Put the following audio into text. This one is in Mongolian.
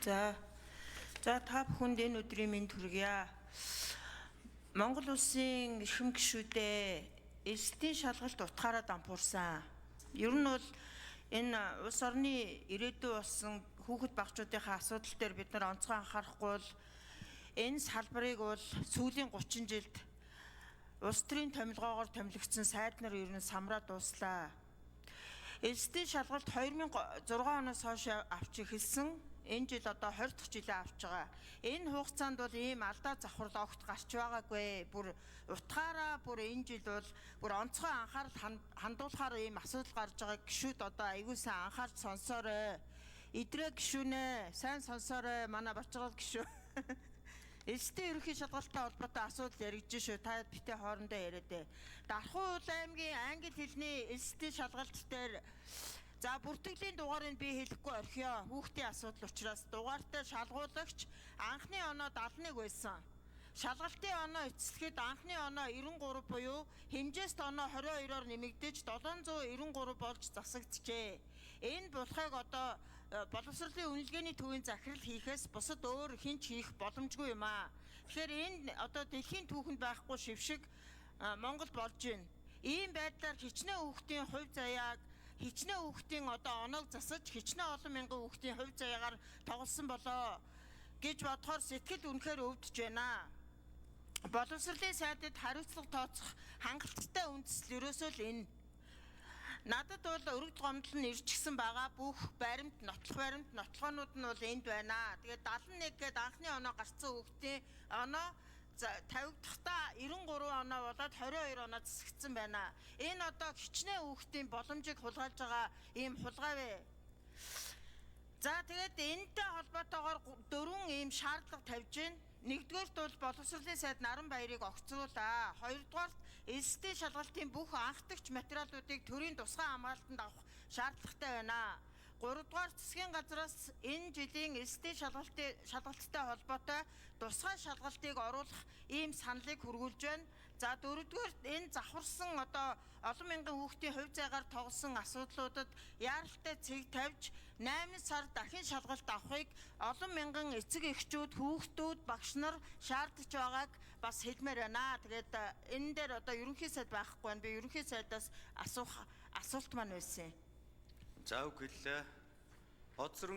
За. За, та бүхэнд энэ өдрийн мэнд хүргье. Монгол улсын эрхэм гишүүдээ, элсэлтийн шалгалт утгаараа дампуурсан. Ер нь бол энэ улс орны ирээдүй болсон хүүхэд багчуудынхаа асуудал дээр бид нар онцгой анхаарахгүй бол энэ салбарыг бол сүүлийн 30 жилд улс төрийн томилгоогоор томилогдсон сайд нар ер нь самраа дууслаа. Элсэлтийн шалгалт 2006 оноос хойш авч эхэлсэн. Энэ жил одоо 20 дахь жилээ авч байгаа. Энэ хугацаанд бол ийм алдаа завхрал огт гарч байгаагүй. Бүр утгаараа бүр энэ жил бол бүр онцгой анхаарал хандуулахаар ийм асуудал гарч байгаа гişүүд одоо аягүй сайн анхаарч сонсоорой. Идрээ гişүнэ, сайн сонсоорой. Манай Бачрал гişүү. Элсэлтийн ерөнхий шалгалттай холбоотой асуудал яригдж шүү. Та битээ хоорондоо яриад ээ. Дархуул аймгийн англи хэлний элсэлтийн шалгалт дээр, за, бүртгэлийн дугаарыг би хэлэхгүй орхиё. Хүүхдийн асуудал учраас дугаартай шалгуулагч анхны оноо 71 байсан. Шалгалтын оноо эцэслэхэд анхны оноо 93 буюу хэмжээст оноо 22-оор нэмэгдэж 793 болж засагджээ. Энэ булхайг одоо боловсролын үнэлгээний төвийн захирал хийхээс бусад өөр хэн ч хийх боломжгүй юм аа. Тэгэхээр энэ одоо дэлхийн түүхэнд байхгүй шившиг Монгол болж байна. Ийм байдлаар хичнээн хүүхдийн хувь заяаг, хичнээн хүүхдийн одоо оноог засаж, хичнээн олон мянган хүүхдийн хувь заяагаар тоглосон болоо гэж бодохоор сэтгэл үнэхээр өвдөж байна. Боловсролын сайдад хариуцлага тооцох хангалттай үндэслэл ерөөсөө л энэ. Надад бол өргөдөл гомдол нь ирчихсэн байгаа. Бүх баримт, нотлох баримт, нотлохоонууд нь бол энд байна. Тэгээд 71 гээд анхны оноо гарцсан хүүхдийн оноо тавигдахдаа 93 оноо болоод 22 оноо засагдсан байна. Энэ одоо хичнээн хүүхдийн боломжийг хулгайлж байгаа ийм хулгай вэ. За, тэгээд энэтэй холбоотойгоор дөрвөн ийм шаардлага тавьж байна. Нэгдүгээрт бол боловсролын сайд Наран баярыг огцруулаа. Хоёрдугаарт элсэлтийн шалгалтын бүх анхдагч материалуудыг төрийн тусгай хамгаалтанд авах шаардлагатай байна. Гуравдугаар, засгийн газраас энэ жилийн элсэлтийн шалгалттай холбоотой тусгай шалгалтыг оруулах ийм саналыг хүргүүлж байна. За, дөрөвдүгээр, энэ завхарсан одоо олон мянган хүүхдийн хувь заягаар тоглосон асуудлуудад яаралтай цэг тавьж 8 сар дахин шалгалт авахыг олон мянган эцэг эхчүүд, хүүхдүүд, багш нар шаардаж байгааг бас хэлмээр байна. Тэгээд энэ дээр одоо ерөнхий сайд байхгүй байна. Би ерөнхий сайдаас асуух асуулт маань байсан юм. За, үг хэллээ. Од